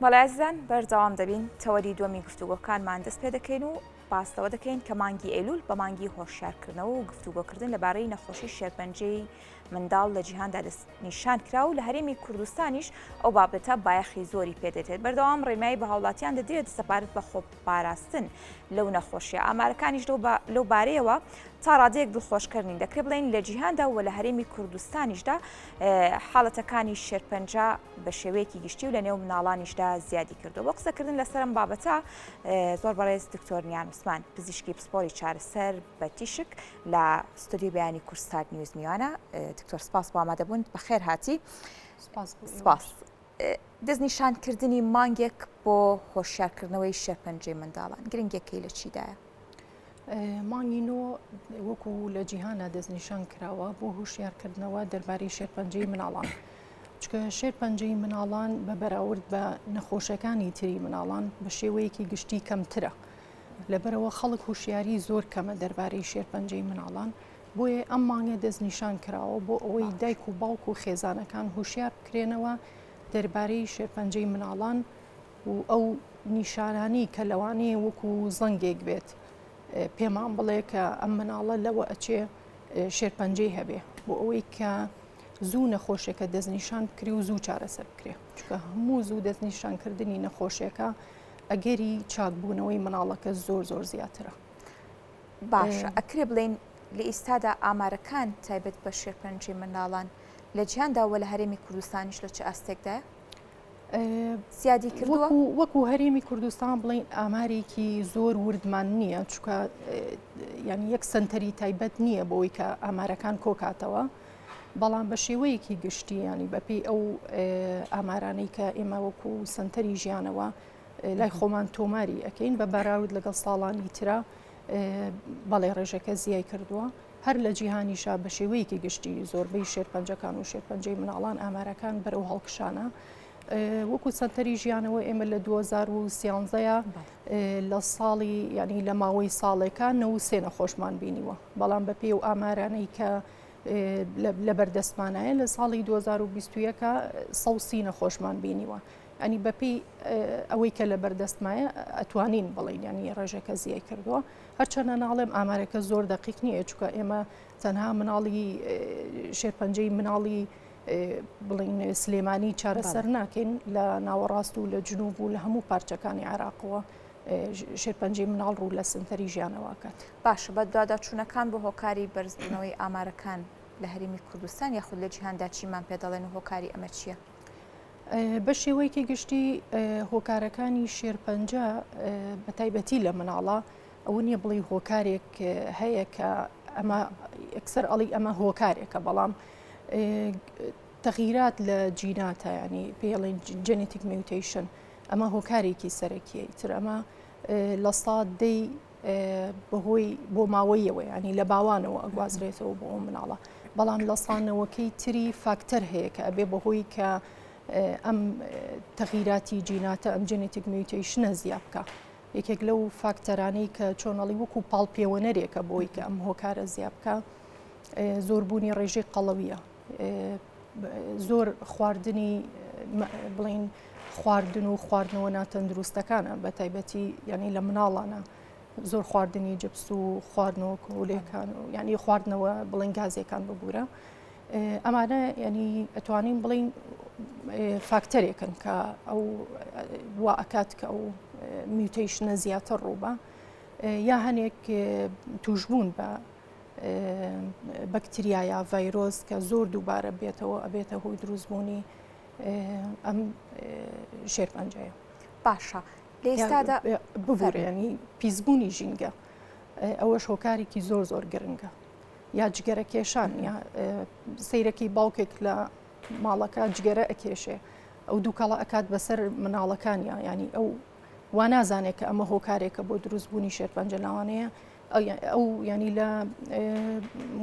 بەڵێ ئازیزان بەردەوام دەبین تەوەری دووەمی گفتوگۆکانمان دەست پێ دەکەین و باس لەوە دەکەین کە مانگی ئەیلول بە مانگی هۆشیارکردنەوە و گفتوگۆکردن لەبارەی نەخۆشی شێرپەنجەی منداڵ لە جیهاندا دەستنیشان کرا و لە هەرێمی کوردستانیش ئەو بابەتە بایەخی زۆری پێدەدرێت بەردەوام ڕێنمایی بە هاوڵاتیان دەدرێت سەبارەت بە خۆپاراستن لەو نەخۆشیە ئامارەکانیش لەو بارەیەوە تا ڕادەیەک دڵخۆشکەر نین دەکرێت بڵێین لە جیهاندا و لە هەرێمی کوردستانیشدا حاڵەتەکانی شێرپەنجە بە شێوەیەکی گشتی و لە نێو مناڵانیشدا زیادی کردو بۆ قسەکردن لەسەر ئەم بابەتە زۆر بەڕێز دکتۆر نیان عوسمان پزیشکی پسپۆری چارەسەر بە تیشک لە ستۆدیۆی بەیانی کوردستات نیوز میوانە دکتۆر سپاس بۆ ئامادەبوون بەخێر هاتی سپاس. دەستنیشانکردنی مانگێک بۆ هۆشیارکردنەوەی شێرپەنجەی منداڵان گرنگیەکەی لە چیدایە؟ مانگی نۆ وەکو لە جیهانە دەستنیشان کراوە بۆ هۆشیارکردنەوە دەربارەی شێرپەنجەی مناڵان. چکە شێرپەنجەی مناڵان بە بەراورد بە نەخۆشەکانی تری مناڵان بە شێوەیەکی گشتی کەمترە. لەبەرەوە خەڵک هوشیاری زۆر کەمە دەربارەی شێرپەنجەی مناڵان، بۆیە ئەم مانگە دەستنیشان کراوە بۆ ئەوەی دایک و باوک و خێزانەکان هوشیار بکرێنەوە دەربارەی شێرپەنجەی مناڵان و ئەو نیشانانەی کە لەوانەیە وەکو زەنگێک بێت پێمان بڵێ کە ئەم مناڵە لەوە ئەچێ شێرپەنجەی هەبێ بۆ ئەوەی کە زوو نەخۆشیەکە دەستنیشان بکرێ و زوو چارەسەر بکرێ چونکە هەموو زوو دەستنیشانکردنی نەخۆشیەکە ئەگەری چاکبوونەوەی مناڵەکە زۆر زۆر زیاترە. باشە ئەکرێ بڵێین لە ئیستادا ئامارەکان تایبەت بە شێرپەنجەی منداڵان لە جیهاندا وە لە هەرێمی کوردستانیش لە چ ئاستێکدایە؟ زیادی کردووە؟ وەکو هەرێمی کوردستان بڵین ئامارێکی زۆر وردمان نییە چکە یعنی یەک سنتەری تایبەت نییە بۆی کە ئامارەکان کۆکاتەوە بەڵام بە شێوەیەکی گشتی ینی بەپی ئەو ئامارانەی کە ئێمە وەکو سنتەری ژیانەوە لای خۆمان تۆماری ئەەکەین بە بەراورد لەگەڵ ساڵانی ترا بەڵێ ڕێژەکە زیای کردووە هەر لە جیهانیشا بە شێوەیەکی گشتی زۆربەی شێرپەنجەکان و شێرپەنجەی مناڵان ئامارەکان بەرەو هەڵکشانە. وەکو سەنتەری ژیانەوە ئێمە لە 2013 لە ساڵی ینی لە ماوەی ساڵێکە 93 نەخۆشمان بینیوە بەڵام بە پێی و ئامارانەی کە لە بەردەستمانایە لە ساڵی 2021 سەوسی نەخۆشمان بینیوە ئەنی بەپێی ئەوەی کە لە بەردەستمایە ئەتوانین بڵین ینی ڕێژەکە زیای کردووە هەرچەندە ناڵێم ئامارەکە زۆر دەقیق نییە چونکە ئێمە تەنها مناڵی شێرپەنجەی مناڵی بڵین سلێمانی چارەسەر ناکەین لە ناوەڕاست و لە جنوب و لە هەموو پارچەکانی عێراقەوە شێرپەنجەی مناڵ ڕوو لە سنتەری ژیانەوەکات. باشە بەدواداچوونەکان بۆ هۆکاری بەرزبوونەوەی ئامارەکان لە هەرێمی کوردستان یاخود لە جیهاندا چیمان پێ دەڵێن و هۆکاری ئەمە چییە؟ بە شێوەیەکی گشتی هۆکارەکانی شێرپەنجە بە تایبەتی لە مناڵە ئەوە نییە بڵی هۆکارێک هەیە کە ئەمە یەکسەر ئەڵی ئەمە هۆکارێکە بەڵام تەغیرات لە جیناتە ینی پێڵێن genetic mutation ئەمە هۆکارێکی سەرەکیە ئیتر ئەمە لە سا دەی بەهۆی بۆ ماوەیەوە ینی لە باوانەوە ئەگوازرێتەوە بۆ ئەو مناڵە بەڵام لە سانەوەکەی تری فاکتەر هەیە کە ئەبێ بەهۆی کە ئەم تەغیراتی جیناتە ئەم genetic mutation ە زیا بکە یەکێک لەو فاکتەرانەی کە چۆنەڵی وەکو پاڵپێوەنەرێکە بۆی کە ئەم هۆکارە زیا بکە زۆربوونی ڕێژەی قەڵەویە زۆر خواردنی بڵین خواردن و خواردنەوە ناتەندروستەکانە بە تایبەتی یعنی لە مناڵانە زۆر خواردنی جپس و خواردنەوە کۆلێکان و یعنی خواردنەوە بڵین گازیەکان ببوورە ئەمانە ینی ئەتوانین بڵین فاکتەرێکن کە ئەو وا ئەکات کە ئەو mutation ە زیاتر ڕووبە یا هەنێک توشبوون بە بەکتریا یا ڤایرۆس کە زۆر دووبارە بێتەوە ئەبێتە هۆی دروستبوونی ئەم شێرپەنجەیە. باشە لە ئێستادا ببورە ینی پیسبوونی ژینگە ئەوەش هۆکارێکی زۆر زۆر گرنگە یا جگەرە کێشان یا سەیرەکی باوکێک لە ماڵەکە جگەرە ئەکێشێ ئەو دووکەڵە ئەکات بەسەر مناڵەکانیا ینی ئەو وا نازانێت کە ئەمە هۆکارێکە بۆ دروستبوونی شێرپەنجە لاوانەیە ئەو ینی لە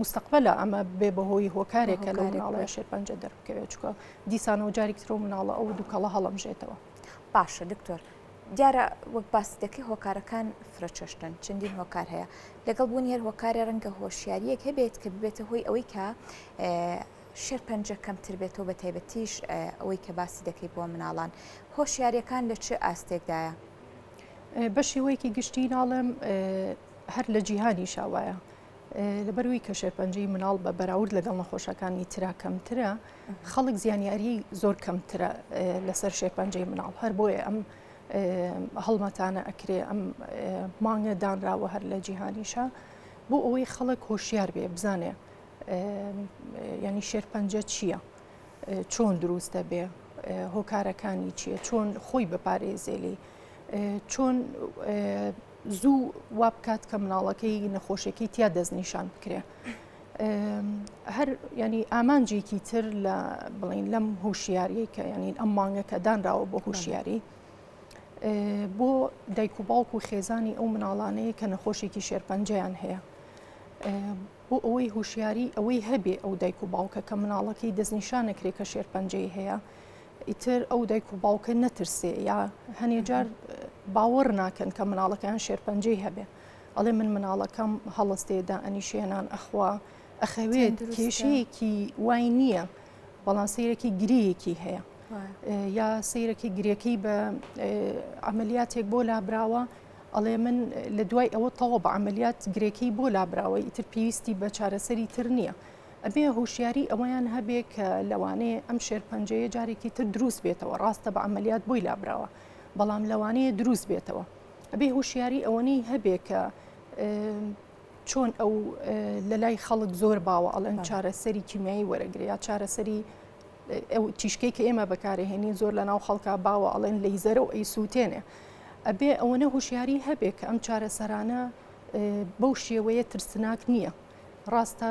مستەقبلە ئەمە بێ بەهۆی هۆکارێکە لە مناڵە شێرپەنجە دەربکەوێت چکە دیسانەوە جارێک ترۆ مناڵە ئەو دووکەڵە هەڵەمژێتەوە. باشە دکتۆر دیارە وەک باسی دەکەی هۆکارەکان فرەچەشتن چەندین هۆکار هەیە لەگەڵ بوونی هەر هۆکارێ ڕەنگە هۆشیاریەک هەبێت کە ببێتە هۆی ئەوەی کە. شێرپەنجە کەمتر بێتەوە بە تایبەتیش ئەوەی کە باسی دەکەی بۆ مناڵان هۆشیاریەکان لە چ ئاستێکدایە؟ بە شێوەیەکی گشتی ناڵێم هەر لە جیهانیشا وایە لەبەروی کە شێرپەنجەی مناڵ بە بەراورد لەگەڵ نەخۆشەکانی ترا کەمترە خەڵک زیانیاری زۆر کەمترە لەسەر شێرپەنجەی مناڵ هەر بۆیە ئەم هەڵمەتانە ئەکرێ ئەم مانگە دانراوە هەر لە جیهانیشە بۆ ئەوەی خەڵک هۆشیار بێ بزانێ ینی شێرپەنجە چییە چۆن دروستە بێ هۆکارەکانی چییە چۆن خۆی بپارێزێلی چۆن زوو وا بکات کە مناڵەکەی نەخۆشیەکەی تیا دەستنیشان بکرێ. هەر ینی ئامانجێکی تر لە بڵین لەم هۆشیاریە کە ینی ئەم مانگە کە دانراوە بۆ هۆشیاری بۆ دایک و باوک و خێزانی ئەو مناڵانەیە کە نەخۆشێکی شێرپەنجەیان هەیە بۆ ئەوەی هوشیاری ئەوەی هەبێ ئەو دایک و باوکە کە مناڵەکەی دەستنیشانەکرێ کە شێرپەنجەی هەیە ئیتر ئەو دایک و باوکە نەترسێ یا هەنێ جار باوەڕ ناکەن کە مناڵەکەیان شێرپەنجەی هەبێ ئەڵێ من مناڵەکەم هەڵستێ دا ئەنیشێنان ئەخوا ئەخەوێت کێشەیەکی وای نییە بەڵام سیرەکی گرەیەکی هەیە یا سیرەکی گرێکەی بە عملیاتێک بۆ لابراوە ئەڵێ من لە دوای ئەوە تەواو بە عملیات گرێکەی بۆ لابراوە ئیتر پێویستی بە چارەسەری تر نییە. ئەبێ هۆشیاری ئەوەیان هەبێ کە لەوانەیە ئەم شێرپەنجەیە جارێکی تر دروست بێتەوە، ڕاستە بە عەمەلیات بۆی لابراوە، بەڵام لەوانەیە دروست بێتەوە. ئەبێ هۆشیاری ئەوەنەی هەبێ کە چۆن ئەو لە لای خەڵک زۆر باوە ئەڵێن چارەسەری کیمیایی وەرەگرێ یا چارەسەری ئەو تیشکەی کە ئێمە بەکارهێنین زۆر لە ناو خەڵکا باوە ئەڵێن لەیزەرە و ئەیسووتێنێ. ئەبێ ئەوەنە هۆشیاری هەبێ کە ئەم چارەسەرانە بەو شێوەیە ترسناک نییە. ڕاستە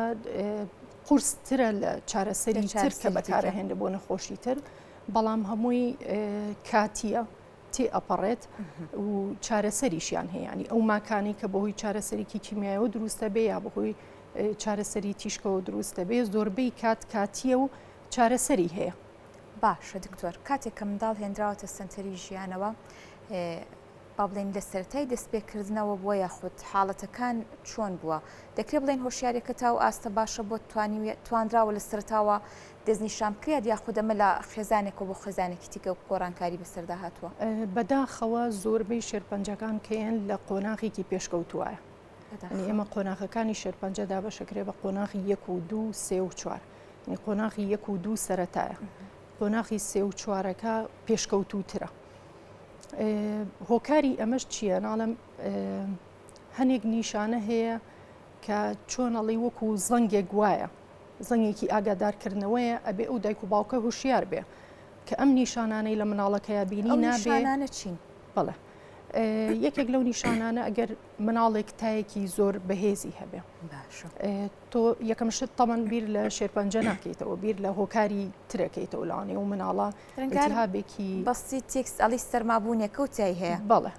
قورسترە لە چارەسەری تر کە بەکارەهێنرێت بۆ نەخۆشی تر، بەڵام هەمووی کاتییە تێ ئەپەڕێت و چارەسەریشیان هەیە ینی ئەو ماکانەی کە بەهۆی چارەسەرێکی کیمیایەوە دروستە بێ یا بەهۆی چارەسەری تیشکەوە دروستە بێ زۆربەی کات کاتیە و چارەسەری هەیە. باشە دکتۆر کاتێک کە منداڵ هێنراوەتە سەنتەری ژیانەوە با بڵێین لە سەرەتای دەستپێکردنەوە بووە یاخود حاڵەتەکان چۆن بووە؟ دەکرێت بڵێین هۆشیاریەکە تا ئەو ئاستە باشە بۆ توانراوە لە سەرەتاوە دەستنیشان بکرێت یاخود ئەمە لە خێزانێکەوە بۆ خێزانێکی تیکە گۆڕانکاری بەسەردا هاتووە؟ بەداخەوە زۆربەی شێرپەنجەکان کەیەن لە قۆناغێکی پێشکەوتووایە. یعنی ئێمە قۆناغەکانی شێرپەنجە دابەشەکرێ بە قۆناغی یەک و دوو سێ و چوار. یعنی قۆناغی یەک و دوو سەرەتایە. قۆناغی سێ و چوارەکە پێشکەوتووترە. هۆکاری ئەمەش چییە؟ ناڵێم هەنێک نیشانە هەیە کە چۆنەڵی وەکو زەنگێک وایە زەنگێکی ئاگادارکردنەوەیە ئەبێ ئەو دایک و باوکە هوشیار بێ کە ئەم نیشانانەی لە مناڵەکەیا بینی نابێ چین؟ بەڵێ یەکێک لەو نیشانانە ئەگەر مناڵێک تایەکی زۆر بەهێزی هەبێ تۆ یەکەم شت تەمەن بیر لە شێرپەنجە ناکەیتەوە بیر لە هۆکاری ترەکەیتەوە لەوانەیە و مناڵە التهابێکی بەسی تێکس ئەڵی سەرمابوونێکە و تای هەیە بەڵێ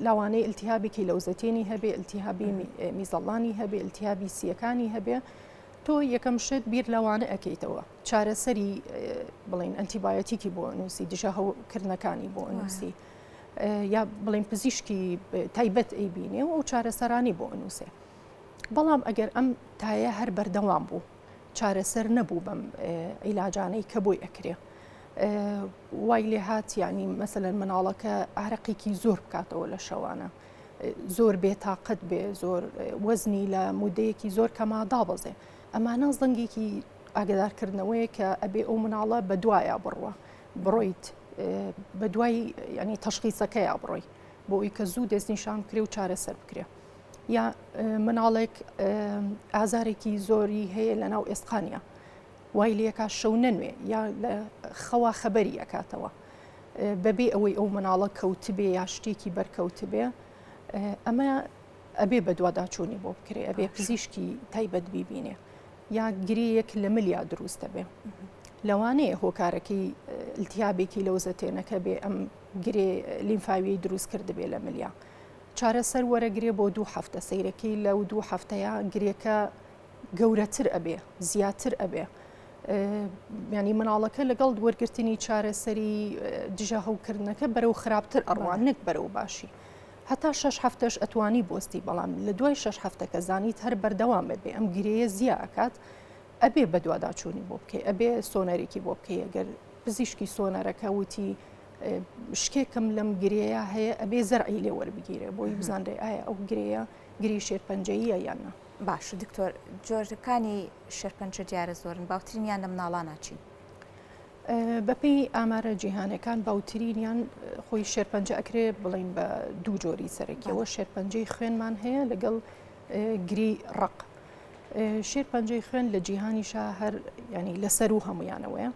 لەوانەیە التهابێکی لەوزەتێنی هەبێ التهابی میزەڵانی هەبێ التهابی سیەکانی هەبێ تۆ یەکەم شت بیر لەوانە ئەەکەیتەوە چارەسەری بڵین ئەنتیبایۆتیکی بۆ نووسی دژە هەوکردنەکانی بۆ نووسی. یا بڵێن پزیشکی تایبەت ئەیبینێ و ئەو چارەسەرانی بۆ ئەنووسێ بەڵام ئەگەر ئەم تایە هەر بەردەوام بوو چارەسەر نەبوو بەم عیلاجانەی کە بۆی ئەکرێ وای لێ هات ینی مەسەلەن مناڵەکە ئارەقێکی زۆر بکاتەوە لە شەوانە زۆر بێتاقەت بێ زۆر وەزنی لە مودەیەکی زۆر کەما دابەزێ ئەمانە زەنگێکی ئاگدارکردنەوەیە کە ئەبێ ئەو مناڵە بە دوایە بڕوە بڕۆیت بە دوای ینی تەشخیسەکەیا بڕۆی بۆ ئەوی کە زوو دەستنیشان بکرێ و چارەسەر بکرێ یا مناڵێک ئازارێکی زۆری هەیە لە ناو ئێسقانیا وای لەکە شەو نەنوێ یا لە خەوا خەبەری ئەکاتەوە بەبێ ئەوەی ئەو مناڵە کەوتبێ یا شتێکی بەرکەوتبێ ئەمە ئەبێ بەدواداچوونی بۆ بکرێ ئەبێ پزیشکی تایبەت بیبینێ یا گرێیەک لە ملیا دروست دەبێ لەوانەیە هۆکارەکەی التیابێکی لەوزەتێنەکە بێ ئەم گرێ لیمفاویەی دروست کردبێ لە ملیا چارەسەر وەرەگرێ بۆ دوو هەفتە سەیرەکەی لەو دوو هەفتەیە گرێکە گەورەتر ئەبێ زیاتر ئەبێ ینی مناڵەکە لەگەڵ وەرگرتنی چارەسەری دژە هەوکردنەکە بەرەو خراپتر ئەڕوان نەک بەرەو باشی هەتا شەش هەفتەش ئەتوانی بۆستی بەڵام لە دوای شەش هەفتەکە زانیت هەر بەردەوام ئەبێ ئەم گرێیە زیا ئەکات. ئەبێ بەدواداچوونی بۆ بکەی، ئەبێ سۆنەرێکی بۆ بکەی، ئەگەر پزیشکی سۆنەرەکە وتی شکێکم لەم گرێیە هەیە ئەبێ زەرعی لێ وەربگیرێ بۆی بزانرێ ئایا ئەو گرێیە گرێی شێرپەنجەییە یان نا. باشە دکتۆر جۆرەکانی شێرپەنجە دیارە زۆرن باوترینیان لە مناڵانا چین؟ بەپێی ئامارە جیهانەکان باوترینیان خۆی شێرپەنجە ئەکرێ بڵین بە دوو جۆری سەرەکیەوە شێرپەنجەی خوێنمان هەیە لەگەڵ گرێی ڕق. شێرپەنجەی خوێن لە جیهانیشا هەر ینی لەسەر و هەمویانەوەیە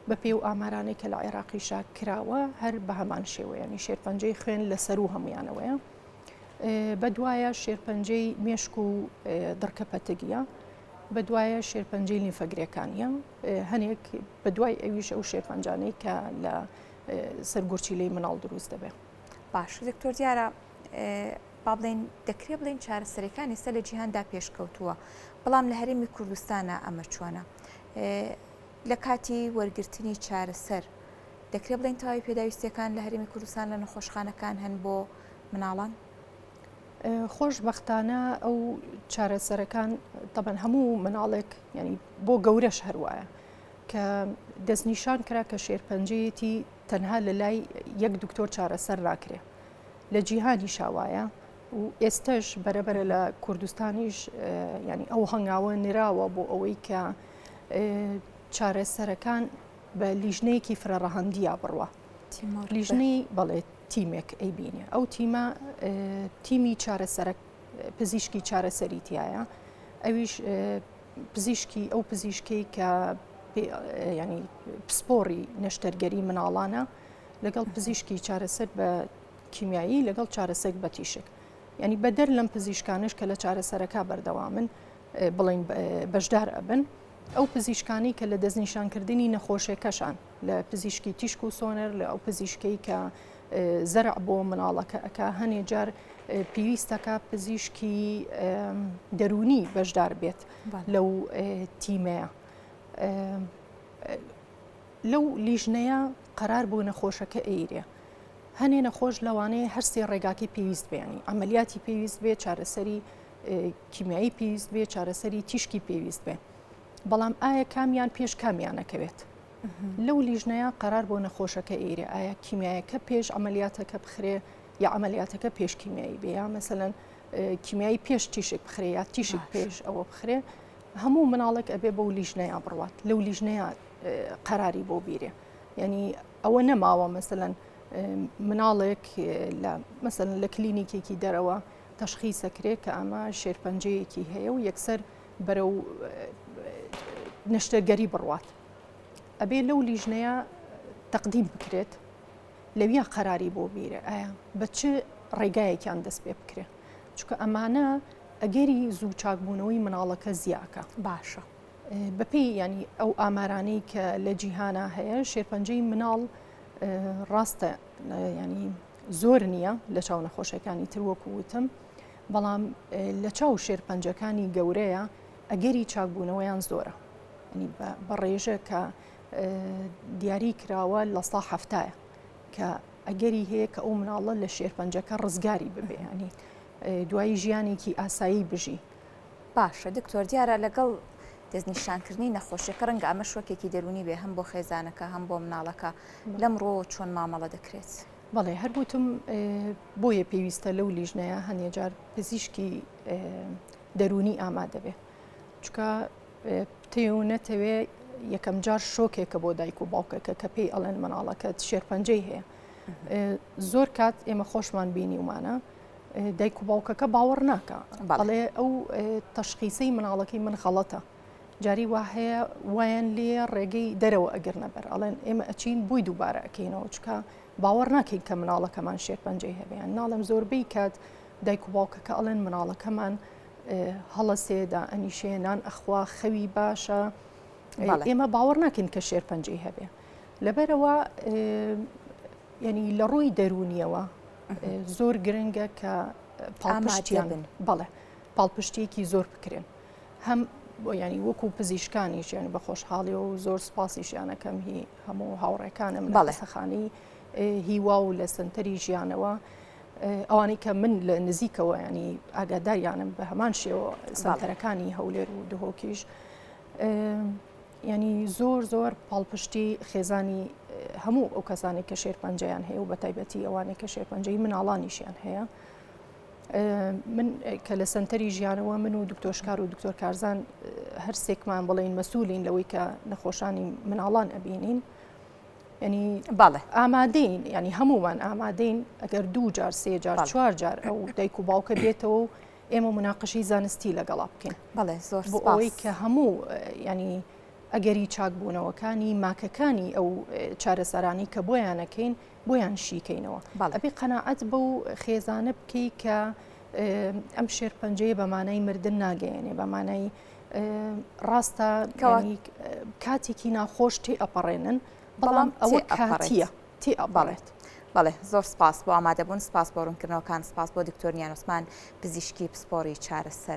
بە پێی و ئامارانەی کە لە عێراقیشا کراوە هەر بە هەمان شێوە ینی شێرپەنجەی خوێن لەسەر و هەمویانەوەیە بەدوایە شێرپەنجەی مێشک و دڕکە پەتگیە بەدوایە شێرپەنجەی لیمفەگرێکانیە هەنێک بەدوای ئەویش ئەو شێرپەنجانەی کە لە سەرگورچیلەی مناڵ دروست دەبێ. باش دکتۆر دیارە با بڵێین دەکرێ بڵێین چارەسەرەکان ئێستا لە جیهاندا پێشکەوتووە بەڵام لە هەرێمی کوردستانە ئەمە چۆنە لە کاتی وەرگرتنی چارەسەر دەکرێ بڵێین تەواوی پێداویستیەکان لە هەرێمی کوردستان لە نەخۆشخانەکان هەن بۆ مناڵان؟ خۆشبەختانە ئەو چارەسەرەکان تەبەن هەموو مناڵێک ینی بۆ گەورەش هەروایە کە دەستنیشان کرا کە شێرپەنجەیەتی تەنها لە لای یەک دکتۆر چارەسەر ناکرێ لە جیهانیشا وایە و ئێستەش بەرەبەرە لە کوردستانیش ینی ئەو هەنگاوە نراوە بۆ ئەوەی کە چارەسەرەکان بە لیژنەیەکی فرەڕەهەندیا بڕوا لیژنەی بەڵێ تیمێک ئەیبینێ ئەو تیمە تیمی چارەسەرە پزیشکی چارەسەری تایە ئەویش پزیشکی ئەو پزیشکەی کە ینی پسپۆڕی نەشتەرگەری مناڵانە لەگەڵ پزیشکی چارەسەر بە کیمیایی لەگەڵ چارەسەر بە تیشک ینی بەدەر لەم پزیشکانش کە لە چارەسەرەکە بەردەوامن بڵین بەشدار ئەبن ئەو پزیشکانی کە لە دەستنیشانکردنی نەخۆشیەکەشان لە پزیشکی تیشک و سۆنەر لە ئەو پزیشکەی کە زەرع بۆ مناڵەکە ئەک هەنێ جار پێویستەکە پزیشکی دەرونی بەشدار بێت لەو تیمەیە. لەو لیژنەیە قەرار بۆ نەخۆشەکە ئەیرێ. هەنێ نەخۆش لەوانەیە هەرسێ ڕێگاکەی پێویست بێ یانی عەمەلیاتی پێویست بێ، چارەسەری کیمیایی پێویست بێ، چارەسەری تیشکی پێویست بێ. بەڵام ئایا کامیان پێش کامیان ئەکەوێت؟ لەو لیژنەیە قەرار بۆ نەخۆشەکە ئەیرێ ئایا کیمیایەکە پێش عەمەلیاتەکە بخرێ یا عەمەلیاتەکە پێش کیمیایی بێ یا مەسەلەن کیمیایی پێش تیشک بخرێ یا تیشک پێش ئەوە بخرێ هەموو مناڵێک ئەبێ بەو لیژنەیە بڕوات لەو لیژنەیە قەراری بۆ بیرێ یعنی ئەوە نەماوە مەسەلەن مناڵێک لە مەسەلەن لە کلینیکێکی دەرەوە تەشخیسەکرێ کە ئەمە شێرپەنجەیەکی هەیە و یەکسەر بەرەو نەشتەرگەری بڕوات ئەبێ لەو لیژنەیە تەقدیم بکرێت لەویا قەراری بۆ بیرێ ئایا بە چ ڕێگایەکیان دەست پێ بکرێ چونکە ئەمانە ئەگەری زوو چاکبوونەوەی مناڵەکە زیاکە. باشە. بەپێی یانی ئەو ئامارانەی کە لە جیهانا هەیە شێرپەنجەی مناڵ ڕاستە ینی زۆر نییە لە چاو نەخۆشیەکانی تر وەکو وتم بەڵام لە چاو شێرپەنجەکانی گەورەیە ئەگەری چاکبوونەوەیان زۆرە ینی بە ڕێژە کە دیاری کراوە لە سا هەفتایە کە ئەگەری هەیە کە ئەو مناڵە لە شێرپەنجەکە ڕزگاری ببێ ینی دوایی ژیانێکی ئاسایی بژی. باشە دکتۆر دیارە لەگەڵ دەستنیشانکردنی نەخۆشیەکە ڕەنگە ئەمە شۆکێکی دەروونی بێ هەم بۆ خێزانەکە هەم بۆ مناڵەکە لەم ڕووەوە چۆن مامەڵە دەکرێت؟ بەڵێ هەر وتم بۆیە پێویستە لەو لیژنەیە هەنێ جار پزیشکی دەروونی ئامادە بێ چونکە بتەوێ و نەتەوێ یەکەم جار شۆکێکە بۆ دایک و باوکەکە کە پێی ئەڵێن مناڵەکەت شێرپەنجەی هەیە زۆر کات ئێمە خۆشمان بینیومانە دایک و باوکەکە باوەڕ ناکە بەڵێ ئەو تەشخیسەی مناڵەکەی من غەڵەتە جاری وا هەیە وایان لێ ڕێگەی دەرەوە ئەگەر نەبەر ئەڵێن ئێمە ئەچین بۆی دووبارە ئەکەینەوە چکە باوەڕ ناکەین کە مناڵەکەمان شێرپەنجەی هەبیان ناڵێم زۆربەی کات دایک و باوکەکە ئەڵێن مناڵەکەمان هەڵەسێ دا ئەنیشێ نان ئەخوا خەوی باشە ئێمە باوەڕ ناکەین کە شێرپەنجەی هەبێ لەبەرەوە ینی لە ڕووی دەروونیەوە زۆر گرنگە کە پاڵپشتیان بن بەڵێ پاڵپشتیەکی زۆر بکرێن هەم بۆ ینی وەکو پزیشکانیش یانی بە خۆشحاڵی و زۆر سپاسیشیانەکەم هی هەموو هاوڕێکانم لە خەستەخانەی هیوا و لە سنتەری ژیانەوە ئەوانەی کە من لە نزیکەوە ینی ئاگاداریانم بە هەمان شێوە سنتەرەکانی هەولێر و دهۆکیش. ینی زۆر زۆر پاڵپشتی خێزانی هەموو ئەو کەسانێک کە شێرپەنجەیان هەیە و بە تایبەتی ئەوانەی کە شێرپەنجەی مناڵانیشیان هەیە من کە لە سنتەری ژیانەوە من و دکتۆشکار و دکتۆر کارزان هەرسێکمان بڵین مەسوولین لەوەی کە نەخۆشانی مناڵان ئەبینین ینی بەڵێ ئامادەین ینی هەمومان ئامادەین ئەگەر دوو جار سێ جار چوار جار ئەو دایک و باوکە بێتەوە و ئێمە مناقشەی زانستی لەگەڵا بکەین بەڵێ زۆر بۆ ئەوەی کە هەموو ینی ئەگەری چاکبوونەوەکانی ماکەکانی ئەو چارەسەرانی کە بۆیانەکەین بۆیان شیکەینەوە ئەبێ قەناعەت بەو خێزانە بکەی کە ئەم شێرپەنجەیە بە مانای مردن ناگەیەنێ بە مانای ڕاستە کاتێکی ناخۆش تێ ئەپەڕێنن بەڵام ئەوە کاتیە تێ ئەپەڕێت. بەڵێ زۆر سپاس بۆ ئامادەبوون سپاس بۆ ڕوونکردنەوەکان سپاس بۆ دکتۆر نیان عوسمان پزیشکی پسپۆڕی چارەسەر.